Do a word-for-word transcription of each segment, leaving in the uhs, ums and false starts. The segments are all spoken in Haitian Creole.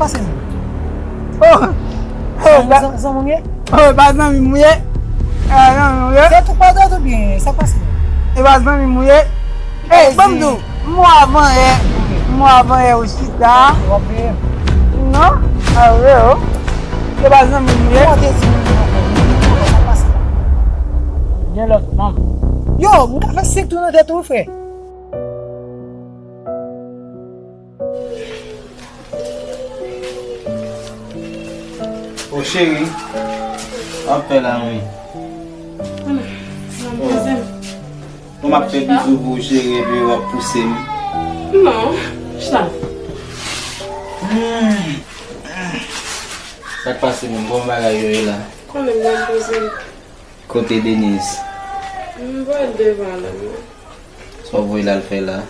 Pase m. Oh! Oh, ba- Zan- zanmi m ye? Oh, ba zanmi m ye? E pa zanmi m ye? Se tou padre tou byen, sa pase? E pa zanmi m ye? Ey, ban m di w, mwa avan yè, mwa avan yè ou chita. W ap veye m? Non, a vre, oh. E pa zanmi m ye? Mwen te di m sa pase. Gen lòt fanm. Yo, m ka fè senk tou nan tèt ou, frè. O cheri, w ap fè la wi. Bon, m ap fè bizou pou ou cheri epi w ap pouse m. Non, chita. Hmm. Sa k pase menm? Kòman bagay yo ye la? Konnen m nan poze m. Kote Denise? M voye l devan la, non. Sa w voye l al fè la?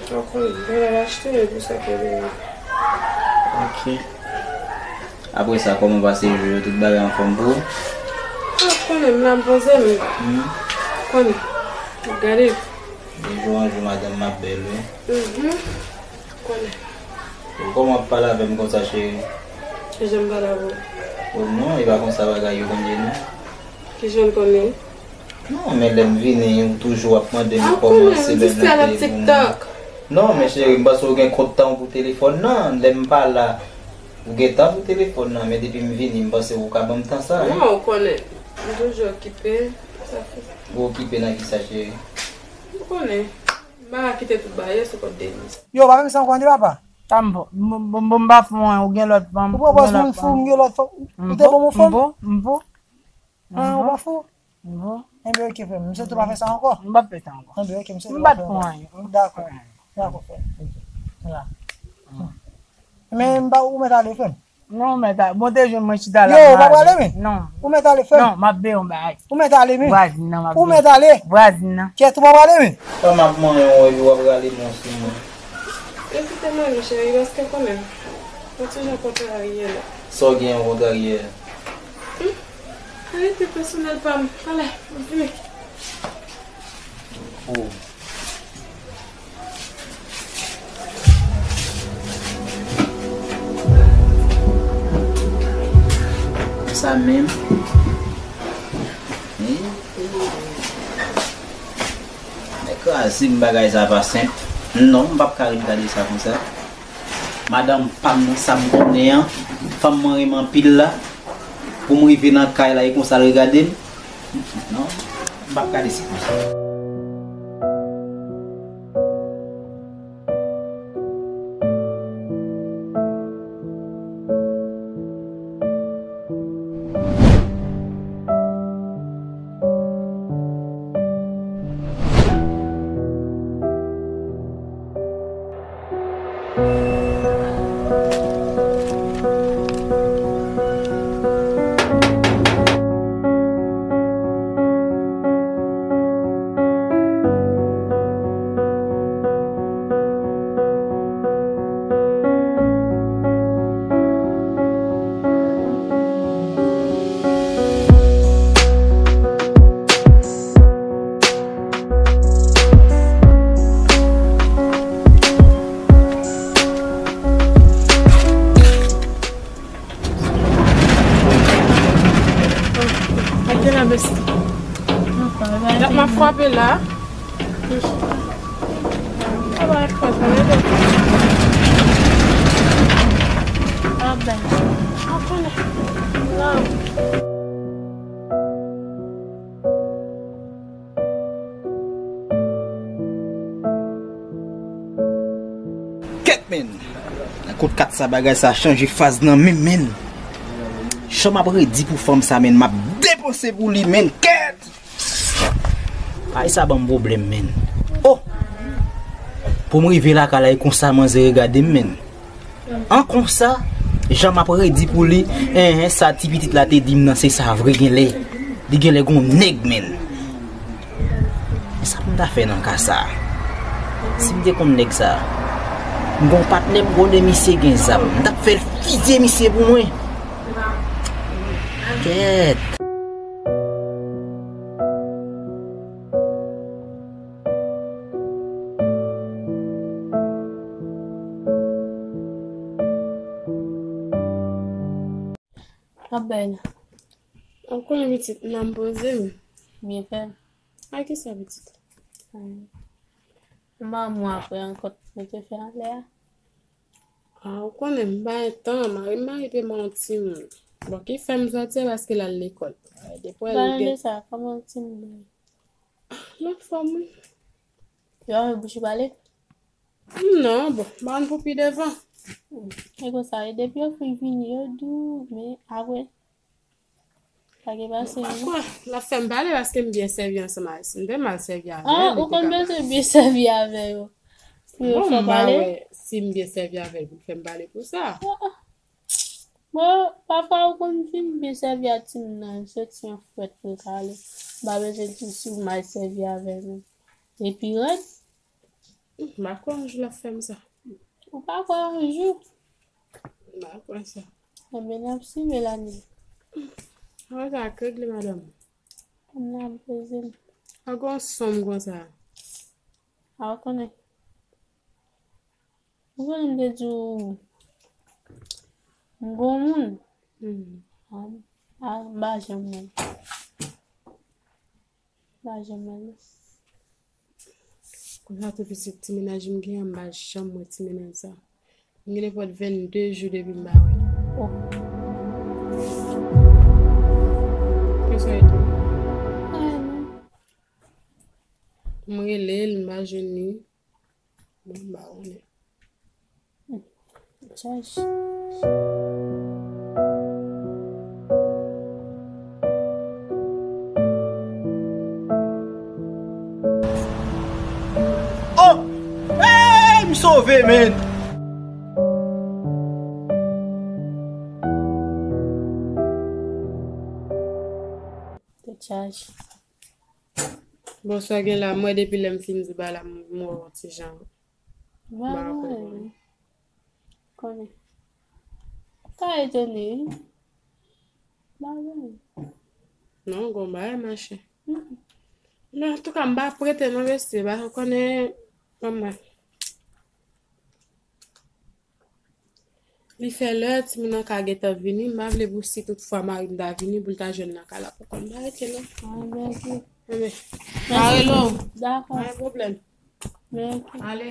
Ou konnen, m pral al achte, e pou sa ke li. Ok. Apre sa, kòman pase jou yo? Tout bagay anfòm pou ou? Ou konnen, m la m poze m. Hmm? Konnen. Gade. De jou an jou, madanm m ap bèl, wi. Mhm. Konnen. Ou kòman w ap pale avè m konsa, cheri? Kijan m pale avè w? O non, e pa konsa bagay yo konn ye, non. Kijan l konn ye? Non, men lè m vini, ou toujou ap mande m kòman se lè m nan TikTok. Non, men cheri, m panse ou gen kont tan pou telefòn nan. Lè m pa la, ou gen tan pou telefòn nan, men depi m vini, m panse ou ka ban m tan sa, wi. Non, ou konnen. M toujou okipe, sa fè. Ou okipe nan kisa, cheri? Ou konnen. M pa ka kite tout bagay yo sou kont Denise. Yo, pa fè m sa ankò, tande papa. Tann, bon, bon, bon, bon, m pa fou, an, ou gen lòt fanm. Ou pran pòz moun fou, m gen lòt fanm. Ou te bon, bon fanm? M bon, m bon. Ah, ou pa fou? M bon. Enben, ok, frè m. M swete w pa fè sa ankò. M p ap fè sa ankò. Enben, ok, m swete w pa fè ankò. M pa fou, an. Dakò. Dakò, frè m. Ok. Vwala. Men m pa, ou mèt ale, frè m. Non, ou mèt ale. Bon, te jwenn mwen chita la. Yo, ou pa prale, men? Non. Ou mèt ale, frè m. Non, m ap veye yon bagay. Ou mèt ale, men? Vwazin nan, m ap veye. Ou mèt ale? Vwazin nan. Kèt, ou pa prale, men? Sa m ap manyen w epi w ap rale men w sou mwen. Evite m ale, cheri, paske w konnen m. Mwen toujou kontrarye la. Sa w gen yon kontrarye a? Hmm? Rete pèsonèl pa m. Ale, m vini. Oh. Sa menm. Nèg kraze m, bagay sa pa senp. Non, m p ap ka ret gade sa konsa. Madanm pa m nan, sa m konnen an, fanm mwen renmen anpil la, pou m rive nan kay la, e konsa l regade m. Non, m p ap gade sa konsa. Gade la, besti. Gade m ap frape la. Sa va ak fòs mwen, ede. Aben. An konnen. La. Kèt, men! Nan kout kat sa, bagay sa chanje faz nan menm, men! Jan m ap redi pou fanm sa, men, m ap depanse pou li, men! Kèt! Bagay sa ban m pwoblèm, men! Oh! Pou m rive lakay la, e konsa manzè regade m, men! An konsa, jan m ap redi pou li, enhen, sa ti pitit la te di m nan, se sa vre genlè. Li genlè gon nèg, men. Sa pou m ta fè nan ka sa? Si m te konn nèg sa, m gon patnè m konnen misye gen zam. M t ap fè l fizye misye pou mwen. Kèt. Ap bay la. Ou konnen pitit, m nan poze m. Byen fè. A kisa pitit? Anba mwen apre ankò, nou te fè anlè a. A, ou konnen m bay tan, mari m marye te ban yon timoun. Bon, ki fè m sòti a paske l al lekòl. Depi w wè l gen. Palan de sa, kòman timoun nan ye? L anfòm, wi. Yo ap bouch pale? Non, bon, m pa konn pou pi devan. E konsa, e depi yo fin vini, yo di w, men apre, pa gen pase, non. Kwè, l ap fè m pale paske m byen sèvi ansanm avè l. Si m te mal sèvi avè l, li te ka pale. Ah, ou konn bezwen byen sèvi avè yo. Pou yo fè w pale? Bon, m pa wè si m byen sèvi avè l pou l fè m pale pou sa. Ah, ah. Bon, pafwa ou konn fin byen sèvi ak timoun nan, se ti yon fwèt pou l ka ale. M pa bezwen di w si w mal sèvi avè l, non. Epi rèd. M pa kwè yon jou l ap fè m sa. Ou pa kwè yon jou? M pa kwè sa. Enben, n ap simen la, ni. Avan sa, k regle madanm. N ap poze m. Ankò yon sonm konsa. A, ou konnen. Ou konnen m te di w, m gon moun. Hmm. A, a, m pa janm wè l. M pa janm wè l. Konsa tou pitit ti mennaj m gen an, m pa janm wè ti mennaj sa. M gen nenpòt vennde jou depi m pa wè l. Oh. Kisa e tou? Anyen non. M rele l, m pa jwenn li. Bon, m pa konnen. Chaj. Oh! Hey, m sove, men! Te chaj. Bonswa, gen la, m wè depi lè m fin di ba la, m, m wè w ti jan. Ba mwen, konnen. Ka etone, wi. Ba mwen. Non, gon bagay mache. Mm. Men antouka, m pa prete non, mesye, ba konnen, manman. Li fè lè timoun nan ka gentan vini, m pa vle pou si tout fwa mari m ta vini, pou l ta jwenn nan kay la pou kòm. M pa rete non. Ah, mèsi. Anben, mèsi. M a rele w. Dakò. Pa gen pwoblèm. Mèsi. Ale.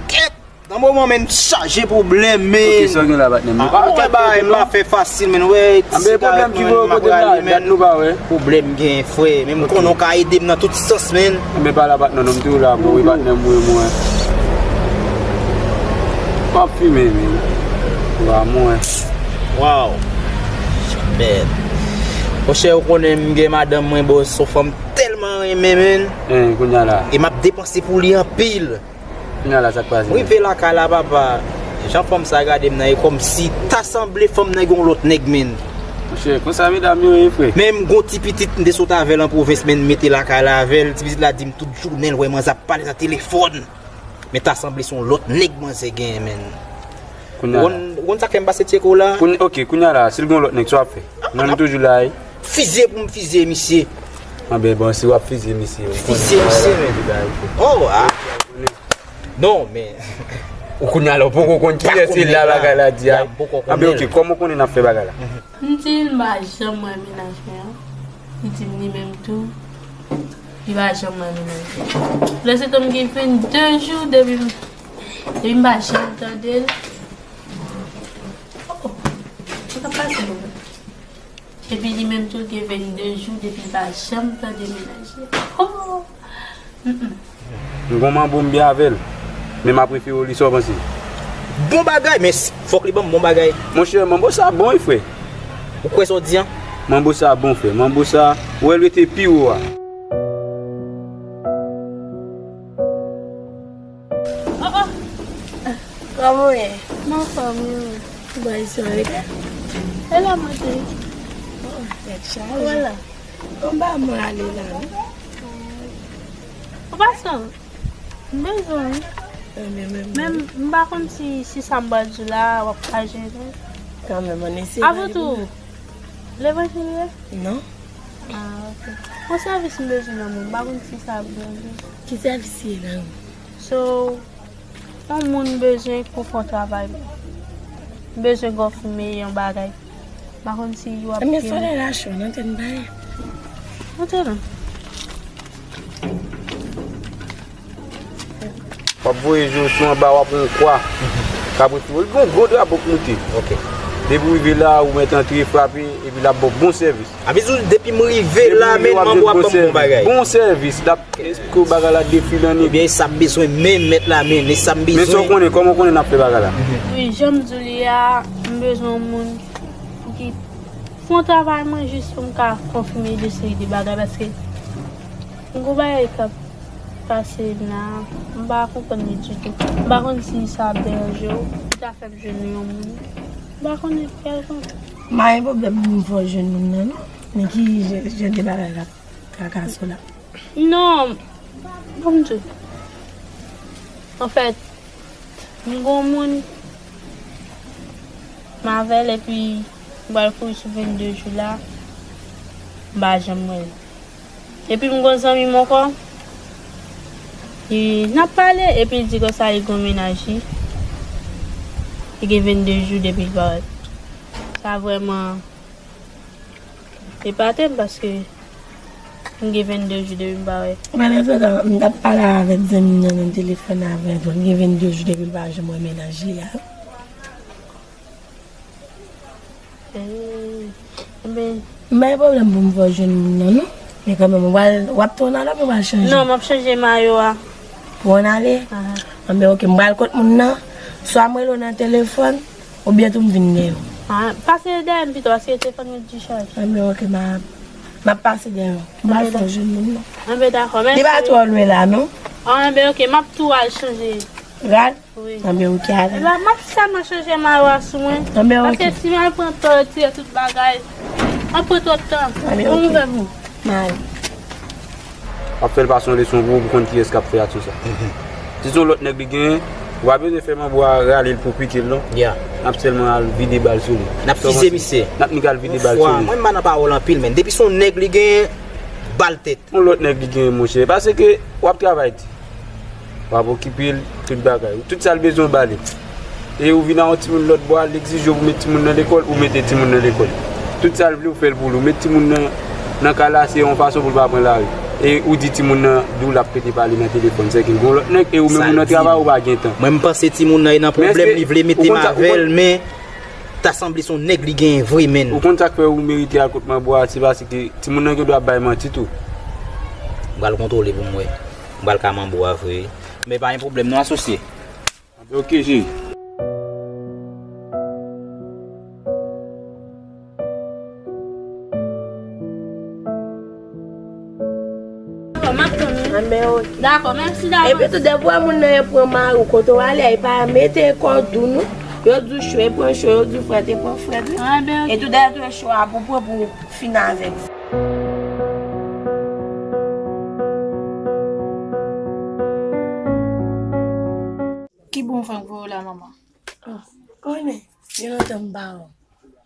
Kèt! Nan moman, men, m chaje pwoblèm, men. Ok, sa w gen la, patnè m? Ah, m pa wè bagay m pa fè fasil, men, wè. Anben, pwoblèm ki voye w kote m la, dat nou pa wè. Pwoblèm gen, frè, men m konnen w ka ede m nan tout sans, men. Anben, pa la, patnè, non, m toujou la pou ou, wi, patnè m, wi, mwen. M ap fimen, men. Wa mwen. Wow. Bèl. Monchè, ou konnen m gen madanm mwen, bòs, se yon fanm tèlman renmen, men. Hein, kounye a la. E m ap depanse pou li anpil. Kounye a la, sa k pase? M rive lakay la, papa. Jan fanm sa gade m nan, e kòmsi ta sanble fanm nan gen yon lòt nèg, men. Monchè, konsa medam yo ye, frè. Men m gon ti pitit, m te sot avè l an pwovens, men m mete lakay la avè l. Ti pitit la di m tout jounen l wè manzè ap pale nan telefòn. Men ta sanble se yon lòt nèg manzè genyen, men. Kounye a la. Ou konn, ou konn sa k fè m pase tcheko la? Kounye, ok, kounye a la, si l gen yon lòt nèg, sa w ap fè? Mwen, m toujou la, wi. Fizye pou m fizye misye. Anben, bon, si w ap fizye misye, ou konnen. Fizye misye, men. Oh, ah. Non, men. Ou kounye a la, ou poko konn kiyès li la, bagay la di a. Anben, ok, kòman ou konnen n ap fè bagay la? M di l m pa janm wè mennaj mwen an. Li di m li menm tou, li pa janm wè mennaj mwen. Lè se tou m gen vennde jou depi m, depi m pa janm tande l. Oh, oh. Sa k ap pase menm? Epi li menm tou gen vennde jou depi l pa janm tande mennaj li. Oh! Mm, mm. M gon manbo m byen avè l. Men m ap refere w li, sa w panse? Bon bagay, men s-, fòk li ban m bon bagay. Monchè, manbo sa bon, wi, frè. Ou kwè sa w di an? Manbo sa bon, frè. Manbo sa, ou wè l rete pi wo a. Oh, oh. Kòman w ye? M anfòm, wi. Bay sa, wi. E la mwen te. Oh, tèt chaje. Wala. Konba mwen ale la, wi. An pasan, m bezwen w, wi. Men, men, men. Men m pa konn si, si sa m pral di w la, w ap ka jennen. Kanmenm, ann eseye pale pou mwen. Avan tou, levanjil ou ye? Non. Ah, ok. Yon sèvis m bezwen nan men w, m pa konn si sa ap deranje w. Ki sèvis se la, wi? So, yon moun bezwen pou fè yon travay. M bezwen gen yon fi m ede yon bagay. M pa konn si w ap Ebyen, fè lè la cho, nan tèt m pa ye. Antre non. W ap voye je w sou anba, w ap yon kwa. K ap retire w. Li gen yon gwo drapo k moute. Ok. Depi w rive la, ou mèt antre, frape, epi l ap ba w bon sèvis. A vle di, depi m rive la, men manbo ap ban m bon bagay. Bon sèvis, l ap eksplike w bagay la depi nan nèg. Ebyen, e sa m bezwen, men mèt la, men, e sa m bezwen. Men sa w konnen, kòman w konnen n ap fè bagay la? Wi, jan m di w li a, m bezwen yon moun pou ki fè yon travay mwen jis pou m ka konfime de seri de bagay, paske m gon bagay k ap pase la, m pa konprann li ditou. M pa konn si sa ap deranje w, ou ta fè m jwenn yon moun. M pa konnen kèlkonk. M pa gen pwoblèm pou m fè w jwenn moun nan, non. Men ki jan, jan de bagay k ap traka sou la? Non, ban m di w. Anfèt, m gon moun, m avè l, epi m pral kouri sou vennde jou la, m pa janm wè l. Epi m gon zanmi m ankò, li, n ap pale, epi l di konsa li gon mennaj li. Li gen vennde jou depi l pa wè l. Sa vrèman epate m, paske m gen vennde jou depi m pa wè. Pandan se tan, m t ap pale avèk zanmi m nan nan telefòn avè l tou. Li gen vennde jou depi l pa janm wè mennaj li a. Eh, ebyen. M pa gen pwoblèm pou m fè w jwenn moun nan, non. Men kanmenm, w pral, w ap tou ann ale oubyen w pral chanje? Non, m ap chanje mayo a. Pou w ann ale? Aha. Anben, oke, m pral kot moun nan. Swa m rele w nan telefòn, oubyen tou m vin dèyè w. Ah, pase dèyè m pito, paske telefòn mwen dichaje. Anben, oke, m a, m ap pase dèyè w. M pral fè w jwenn moun nan. Anben, dakò, mèsi. Li pa twò lwen la, non? Ah, anben, oke, m ap tou al chanje. Rad? Wi. Anben, oke, ale. Ebyen, m ap sèlman chanje mayo a sou mwen. Anben, oke. Paske si m al pran tò, retire tout bagay, ap pran twòp tan. Anben, oke. Pou m fè pou. M ale. W ap fè l pase yon leson pou ou, pou konn kiyès k ap fè aksyon sa. Si se yon lòt nèg li genyen, ou pa bezwen fè manbo a rale l pou pike l, non. Ya. N ap sèlman al vide bal sou li. N ap fize misye. N ap nik al vide bal sou li. Mwen, m pa nan pawòl anpil, men depi se yon nèg li genyen, ba l tèt. Yon lòt nèg li genyen, monchè. Paske w ap travay di. W ap okipe l, tout bagay. Tout sa l bezwen, w ba li. E ou vin a yon timoun lòt bò a, l egzije w pou met timoun nan lekòl, ou mete timoun nan lekòl. Tout sa l vle, ou fè l pou li. Ou met timoun nan, nan kay la, se yon fason pou l pa pran lari. E ou di timoun nan, di w l ap rete pale nan telefòn, sèke l gon lòt nèg, e ou menm ou nan travay, ou pa gen tan. Mwen, m panse timoun nan e nan pwoblèm, li vle mete m avè l, men ta sanble se yon nèg li genyen vre, menn. Ou konn sa k fè ou merite al kot manbo a, se paske timoun nan gen dwa bay manti tou. M pral kontwole pou m wè. M pral ka manbo a vre. Men pa gen pwoblèm non, asosye. Anben, oke, cheri. Dakò, m ap tann ou. Anben, oke. Dakò, mèsi davans. Epi tou, depi w wè moun nan e pran mari w, kote w ale a, e pa mete kò w dou non. Yo di w cho, e pran cho, yo di w frèt, e pran frèt, wi. Anben, oke. E tou, dèyè tou, e cho a pou pran pou w fin avè l. Ki bon van k voye w la, manman? Oh, konnen, gen lontan m pa wè w.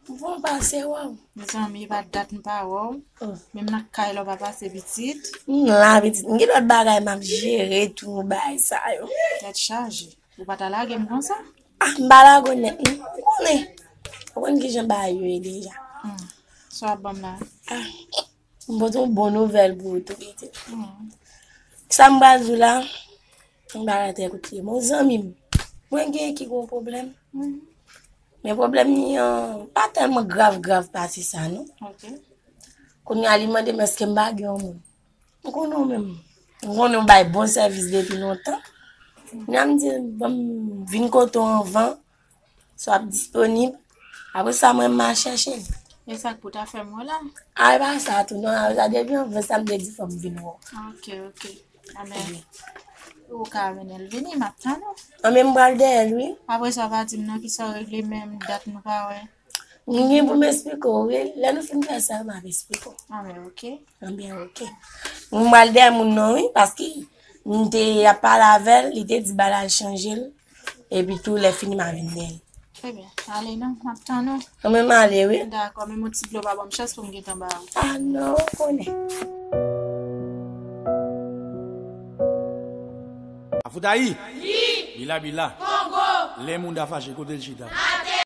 M fon pase wè w. Mezanmi, e pa dat m pa wè w. Oh. Menm nan kay la w pa pase, pitit. M la, pitit. M gen lòt bagay m ap jere tou, bagay sa yo. Tèt chaje. Ou pa ta lage m konsa? Ah, m pa lage w nèt, non. Ou konnen. Ou konn kijan bagay yo ye deja. Hmm. Sa w ap ban m la? Ah, m pote yon bon nouvèl pou ou tou, pitit. Hmm. Sa m pral di w la, m pa rete kote. Bon, zanmi m, mwen gen ki gon pwoblèm. Hmm. Men pwoblèm li an pa tèlman grav, grav pase sa, non. Ok. Kounye a, li mande m èske m pa gen yon moun. M konnen w menm. M konnen w bay bon sèvis depi lontan. Kounye a m di l, ban m vin kote w anvan, si w ap disponib. Apre sa, mwen, m al chèche l. E sa k pou ta fè m wè la? A, e pa sa tou, non. Apre sa, depi anvan sa, m te di fò m vin wè w. Ok, ok. Anben, ou ka mennen l vini, m ap tann ou. Anben, m pral dèyè l, wi. Apre sa, pa di m non, kisa w regle menm, dat nou pa wè. M gen pou m esplike w, wi. Lè nou fin fè sa, m ap esplike w. Anben, ok. Anben, ok. M pral dèyè moun nan, wi, paske m te ap pale avè l, li te di bagay chanje l. Epi tou, lè fini, m a vin dèyè l. Trè byen. Ale non, m ap tann ou. Anben, m ale, wi. Dakò, men yon ti dlo pa ban m chans pou m gentan ba ou. Ah, non, ou konnen. Afoutayi! Bila bila! Kongo! Lè moun ta fache, kote l chita?